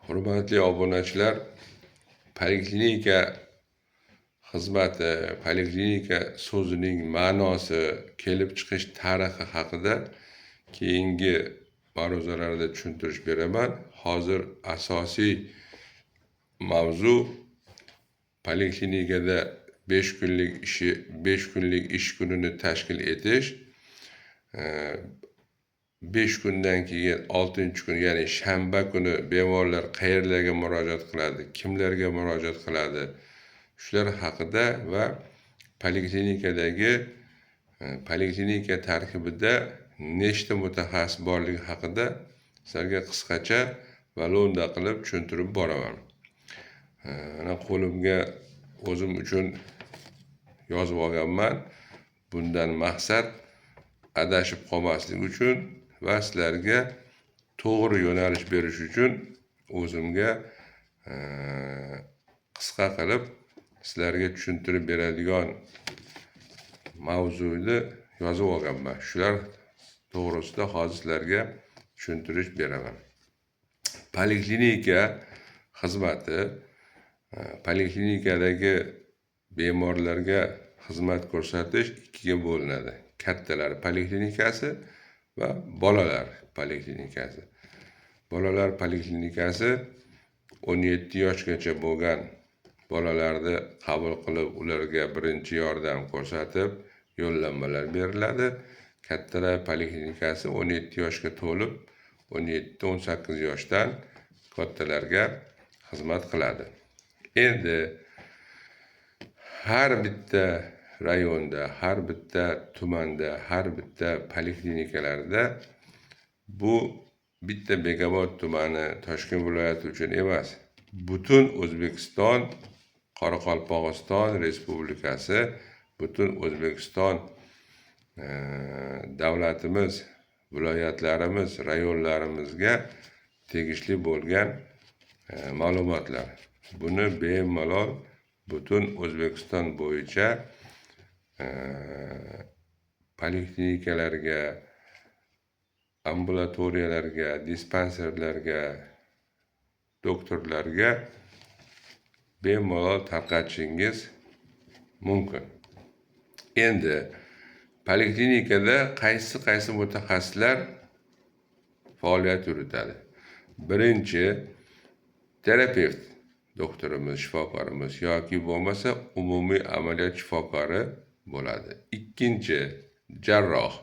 Hurmatli obunachilar, poliklinika xizmati, poliklinika so'zining ma'nosi, kelib chiqish tarixi haqida keyingi ma'ruzalarda tushuntirish beraman. Hozir asosiy mavzu poliklinikada 5 kunlik ishi, 5 kunlik ish kunini tashkil etish, 5 kundan keyin 6-kun, ya'ni shanba kuni bemorlar qayerlarga murojaat qiladi, kimlarga murojaat qiladi, shular haqida va poliklinikadagi poliklinika tarkibida nechta mutaxassis borligi haqida sizlarga qisqacha va lo'nda qilib tushuntirib boraman. Mana qo'limga o'zim uchun yozib olganman. Bundan maqsad adashib qolmaslik uchun va sizlarga to'g'ri yo'nalish berish uchun o'zimga qisqa qilib sizlarga tushuntirib beradigan mavzuni yozib olganman. Shular to'g'risida hozir sizlarga tushuntirish beraman. Poliklinika xizmati, poliklinikadagi bemorlarga xizmat ko'rsatish ikkiga bo'linadi. Kattalar poliklinikasi va bolalar poliklinikasi. Bolalar poliklinikasi 17 yoshgacha bo'lgan bolalarni qabul qilib, ularga birinchi yordam ko'rsatib, yo'llanmalar beriladi. Kattalar poliklinikasi 17 yoshga to'lib, 17-18 yoshdan kattalarga xizmat qiladi. Endi har bitta rayonda, har bitta tumanda, har bitta poliklinikalarda, bu bitta Bekobod tumani, Toshkent viloyati uchun emas, butun O'zbekiston, Qoraqalpog'iston Respublikasi, butun O'zbekiston davlatimiz, viloyatlarimiz, rayonlarimizga tegishli bo'lgan ma'lumotlar. Buni bemalol butun O'zbekiston bo'yicha poliklinikalarga, ambulatoriyalarga, dispanserlarga, doktorlarga bemalol tarqatishingiz mumkin. Endi poliklinikada qaysi qaysi mutaxassislar faoliyat yuritadi? Birinchi terapevt doktorimiz, shifokorimiz yoki bo'lmasa umumiy amaliyot shifokori bo'ladi. Ikkinchi jarroh,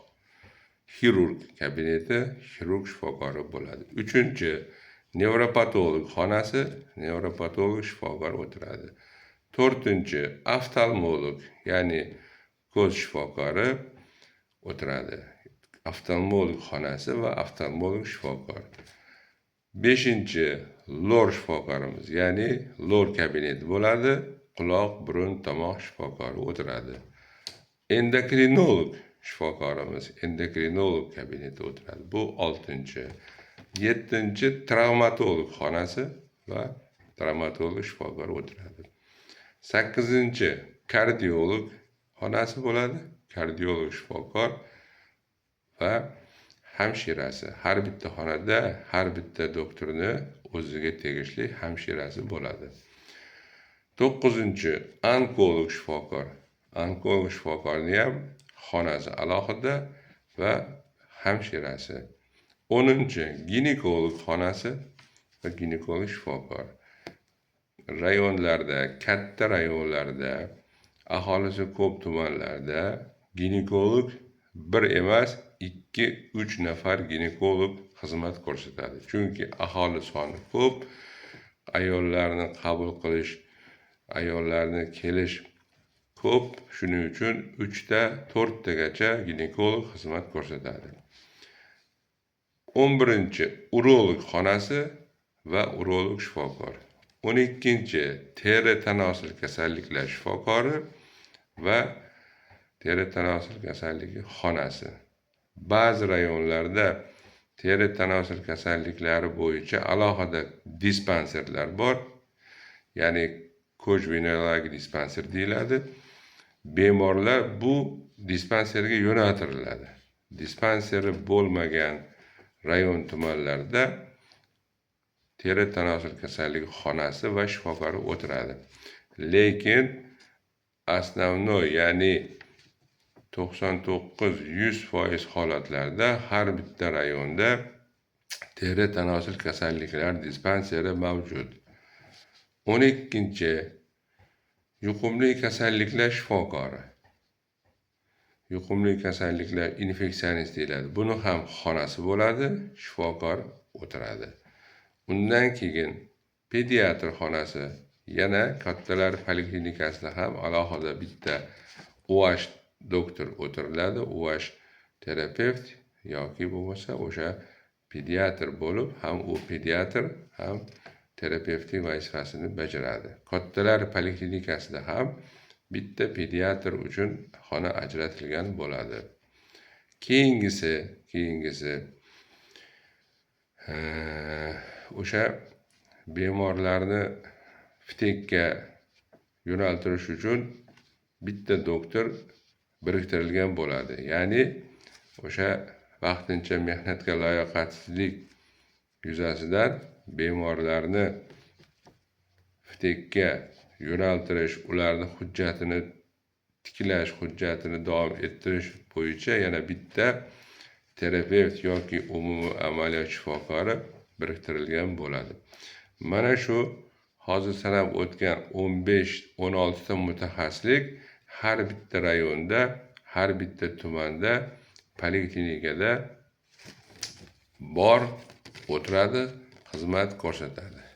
xirurg kabineti, xirurg shifokori bo'ladi. Uchinchi nevropatolog xonasi, nevropatolog shifokor o'tiradi. To'rtinchi oftalmolog, ya'ni ko'z shifokori o'tiradi. Oftalmolog xonasi va oftalmolog shifokor. Beshinchi lor shifokorimiz, ya'ni lor kabineti bo'ladi. Quloq, burun, tomoq shifokori o'tiradi. Endokrinolog shifokorimiz, endokrinolog kabineti o'tiradi. Bu oltinchi. Yettinchi travmatolog xonasi va travmatolog shifokori o'tiradi. Sakkizinchi kardiolog xonasi bo'ladi. Kardiolog shifokor va hamshirasi. Har bitta xonada har bitta doktorni o'ziga tegishli hamshirasi bo'ladi. To'qqizinchi onkolog shifokor. Onkolog shifokorni ham xonasi alohida va hamshirasi. 10-chi ginekolog xonasi va ginekolog shifokor. Rayonlarda, katta rayonlarda, aholisi ko'p tumanlarda ginekolog bir emas, ikki, uch nafar ginekolog xizmat ko'rsatadi. Chunki aholi soni ko'p, ayollarni qabul qilish, ayollarni kelish ko'p. Shuning uchun uchta, to'rttagacha ginekolog xizmat ko'rsatadi. 11-chi urolog xonasi va urolog shifokor. 12-chi teri tanosil kasalliklar shifokori va teri tanosil kasalligi xonasi. Ba'zi rayonlarda teri tanosil kasalliklari bo'yicha alohida dispanserlar bor, ya'ni кожно-венерологический dispanser deyiladi. Bemorlar bu dispanserga yo'naltiriladi. Dispanseri bo'lmagan rayon, tumanlarda Teri tanosil kasalligi xonasi va shifokori o'tiradi. Lekin основной, ya'ni 99-100% holatlarda har bitta rayonda teri tanosil kasalliklar dispanseri mavjud. 12-, yuqumli kasalliklar shifokori. Yuqumli kasalliklar infeksionist deyiladi. Buni ham xonasi bo'ladi, shifokor o'tiradi. Undan keyin pediatr xonasi. Yana kattalar poliklinikasida ham alohida bitta УАШ doktor o'tiriladi. УАШ terapevt yoki bo'lmasa o'sha pediatr bo'lib, ham u pediatr, ham terapevtik vazifasini bajaradi. Kattalar poliklinikasida ham bitta pediatr uchun xona ajratilgan bo'ladi. Keyingisi o'sha bemorlarni ФТЭК ka yo'naltirish uchun bitta doktor biriktirilgan bo'ladi. Ya'ni o'sha vaqtincha mehnatga layoqatsizlik yuzasidan bemorlarni ФТЭК ka yo'naltirish, ularni hujjatini tiklash, hujjatini davom ettirish bo'yicha yana bitta terapevt yoki umumiy amaliyot shifokori biriktirilgan bo'ladi. Mana shu hozir sanab o'tgan 15-16 ta mutaxassislik har bitta rayonda, har bitta tumanda poliklinikada bor, o'tiradi, xizmat ko'rsatadi.